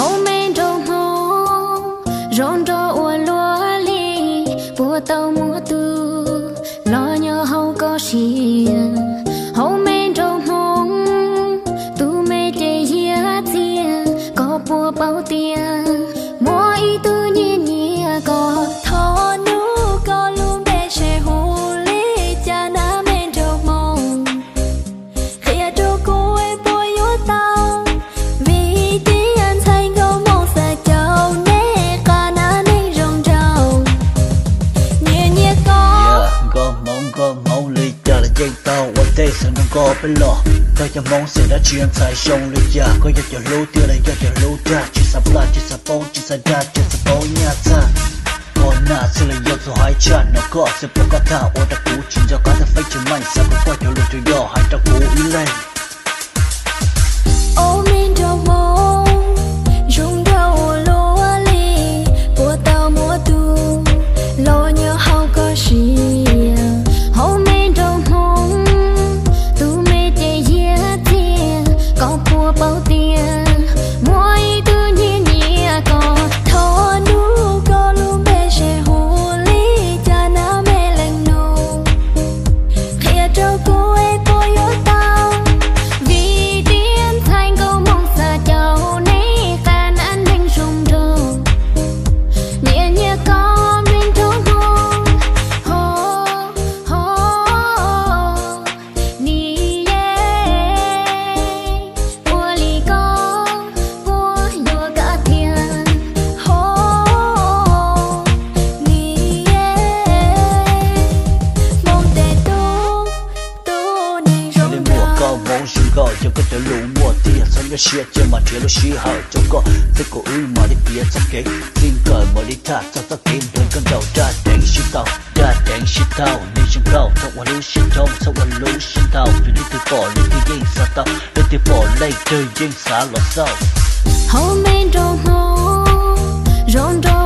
Hauv me nraug Hmoob zoo nraug ua luaj li, puas tau muaj tus los nyob hauv koj siab. Hauv me nraug Hmoob, tus me ces hiab txiag, koj puas paub tias muaj ib tug nyiam nyiam koj. Thov hnub koj lub npe se hu li cas na me nraug Hmoob? Qhia rau kuv es puas yuav tau, vim tias ntxhais nkauj Hmoob xav caum nej qab na neeg zoo nraug. Nyiam nyiam koj. Nkauj Hmoob, nkauj Hmoob li cas los yeej tau ua tej xwm nrog koj peb los. Koj yog Hmoob xeem dab tsi, ntxhais zoo li cas? Koj yog cov hlub tiag los yog cov hlub dag? Tsis xav plaj, tsis xav poob, tsis xav dag, tsis xav poob nyaj txag. Koj nam xwb los yog txhua haiv tshaj, hnov koj xwb pom koj tag ua rau kuv tsis nco qab tag feeb tsis meej, xav kom koj cov lus tsuas yog hais rau kuv ib leeg. Ob me nraug Hmoob zoo nraug ua luaj li, puas tau muaj tus los nyob hauv koj siab. Hauv me nraug Hmoob, tus me ces hiab txiag, koj puas paub tias muaj ib tug nyiam nyiam koj. Thov hnub koj lub npe se hu li cas na me leej nus? Qhia rau kuv es puas yuav tau, vim tias ntxhais nkauj Hmoob xav caum nej qab na neeg zoo nraug. Nyiam nyiam koj me nraug Hmoob, ho, ho, ni ye. Ua li koj puas yuav kab tiag, ho, ni ye. Hmoob tes tub, tub neeg zoo nraug. Koj Hmoob zoo nkauj, yog koj cov lus muaj tiag, txhob nyuaj siab cia mas nrhiav lub sij hawm rau koj, twb kom wb mam li piav txoj kev, txij nkawm mam li tham txog txoj kev nrog koj nraum. Dab deev sib tau, dab deev sib tau, neeg zoo nkauj txhob ua lub siab thoob, txhob ua lub siab ntau, vim leej twg pom leej twg yeej xav tau, leej twg pom leej twg yeej xav los xauj. Hauv me nraug Hmoob, zoo nraug